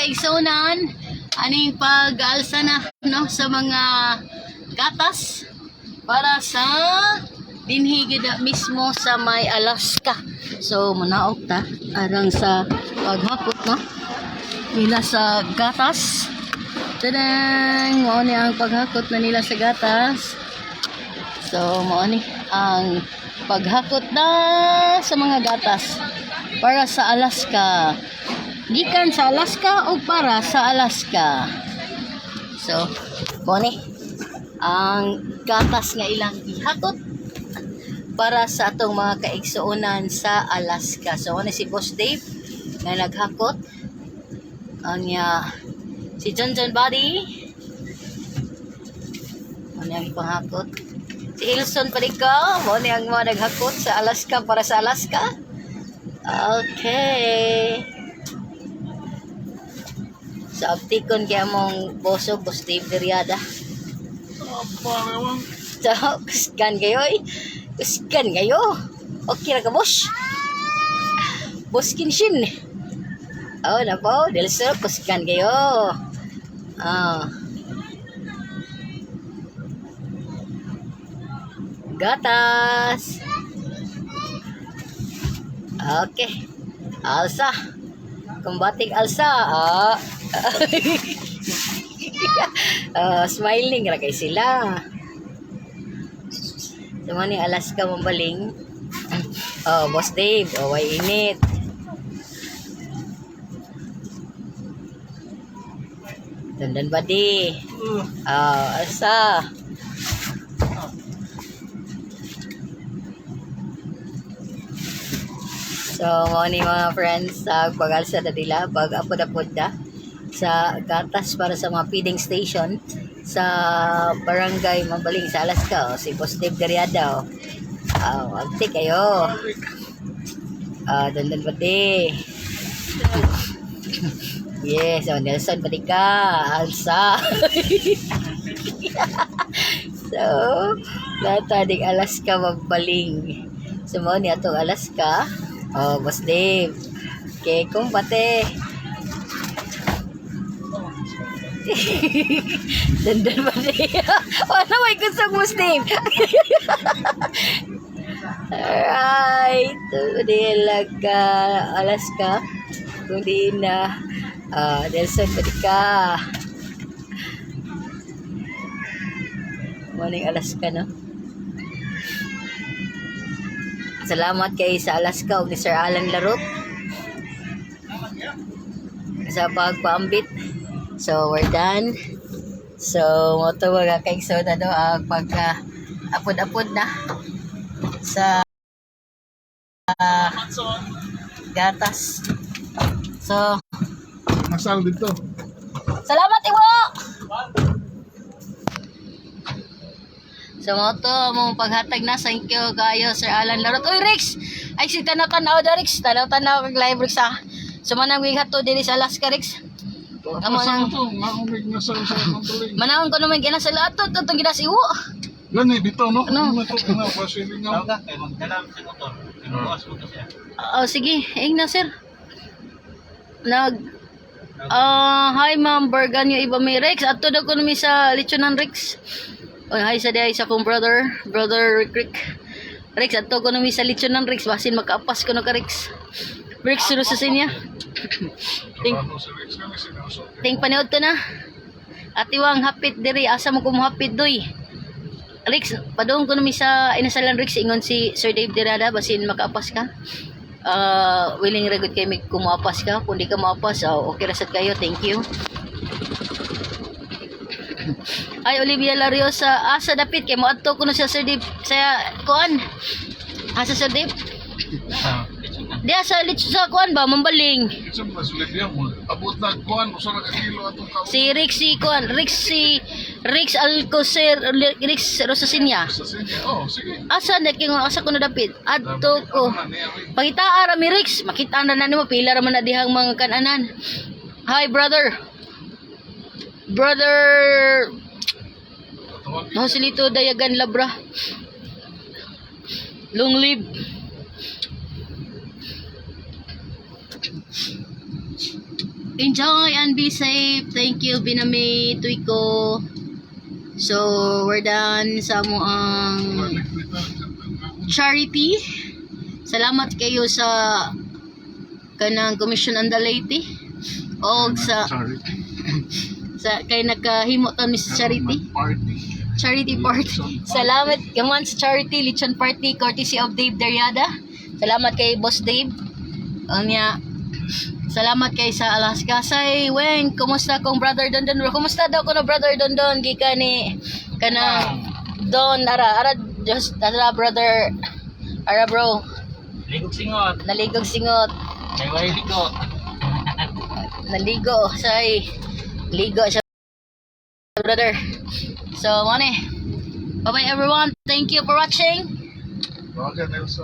kaigsunan, aning pag-alsa na, no, sa mga gatas para sa dinhi gid mismo sa may Alaska. So manaog ta arang sa paghakot, no, nila sa gatas. Tadang! Mao ni ang paghakot na nila sa gatas. So mao ni ang paghakot na sa mga gatas para sa Alaska. Gikan sa Alaska o para sa Alaska. So, mao ni ang gatas nga ilang gihakot para sa atong mga kaigsuonan sa Alaska. So, mao ni si Boss Dave nga naghakot. Ang si John John Body. Ano ang ipanghakot? Si Ilson Palika, mao ni ang mga naghakot sa Alaska para sa Alaska. Okay. Sa aptikon kaya mong boso, Boss Dave Deriada. So, kusgan kayo eh. Kusgan kayo. Okay ra ka, boss. Boss Kinshin. Oh, nako, Del Sur, kusgan kayo. Ah. Gatas. Okay. Alsa. Kumbating alsa. Ah. Ah, smiling ra kay sila. Tuma ni Alaska mambaling. Oh, Boss Dave, oh, way init. Dandan ba di? Oh, alsa. So, mao ni mga friends, sa pag-alsa na nila, pag apod-apod na sa gatas para sa mga feeding station sa barangay Mambaling sa Alaska. Oh, si Boss Dave Deriada. Oh. Oh, agti kayo. Ah, dandan pati. Yes, oh, Nelson pati ka. Alsa. So, natadig Alaska magbaling. So, mao ni atong Alaska. Oh, Boss Dave. Okay, kung pati. Dandan pati. Wala may kusog, Boss Dave. Alright. Dilag ka, Alaska. Kung di na, Nelson, pati ka. Morning, Alaska, no? Salamat kay sa Alaska ug ni Sir Alan Larot sa pagpaambit. So, we're done. So, mo to mga kaigsoon na, no, ang pagka apod-apod na sa gatas. So, Nasal dito. Salamat, Iwo! So, mo to, mong paghatag na. Thank you kayo, Sir Alan Larot. Uy, Rex! Ay, si tanaw-tanaw da, Rex. Tanaw-tanaw kag live, Rex, ha. So, manang hato diri sa Alaska, Rex. Amo Asa nang- to? Maumig na sa sa Mambaling. Manahon ko naman ginas sa lahat to, itong ginas iwo. Gani dito, no? Ano? Ano to? Ano pasilingaw. Tawag ka, kay magdala sa motor. Pinubukas mo to siya. Oh, sige, ing na, sir. Nag Ah, hi Ma'am Bergan yung iba may Rex. Ato daw ko nami sa lechonan, Rex. Oh, hi sa diay sa akong brother, brother Rick Rick. Rex, ato ko nami sa lechonan, Rex. Basin makaapas ko no ka, Rex. Rex sino sa sinya. Ting Ano si Rex kami sinuso. ting paniod to na. Atiwang hapit diri asa mo kumuhapit doy. Rex, padung ko nami sa inasalan, Rex, ingon si Sir Dave Dirada basin makaapas ka. Ah, willing ra gud kay mig kumuapas ka. Kung di ka muapas, oh, okay ra sad kayo. Thank you. Ay, Olivia Lariosa, asa dapit kay moadto kuno sa Sir Dave sa kuan. Asa Sir Dave? Sa lechonan. Diya sa sa kuan ba mambaling. Isa mo sulit niya mo. Abot na kuan usa ra ka kilo atong kaon. Si Rex si kuan, Rex si Rex Alcocer, Rex Rosasinya. Sa sige. Oh, sige. Asa na kingon asa kuno dapit? Adto ko. Ano na niya, oy. Pangitaa ra mi, Rex, makita na na nimo pila ra man na dihang mga kananan. Hi, brother. Brother Tawag Joselito Dayagan Labra. Long live. Enjoy and be safe. Thank you, Binami Tuiko. So, we're done sa mo ang charity. Salamat kayo sa kanang Commission on the Leyte og sa Charity. Sa kay nakahimo ta ni sa charity. Party. Charity party. Salamat gaman sa charity lechon party courtesy of Dave Dariada. Salamat kay Boss Dave. Unya, salamat kay sa Alaska. Say, Weng, kumusta kong brother Dondon? Kumusta daw kuno brother Dondon? Gikan ni kanang Don ara ara just ara brother ara bro. Ligog singot. Naligog singot. Kay way ligo. Naligo say ligo siya, brother. So, mao. Bye bye, everyone. Thank you for watching. Okay, Nelson.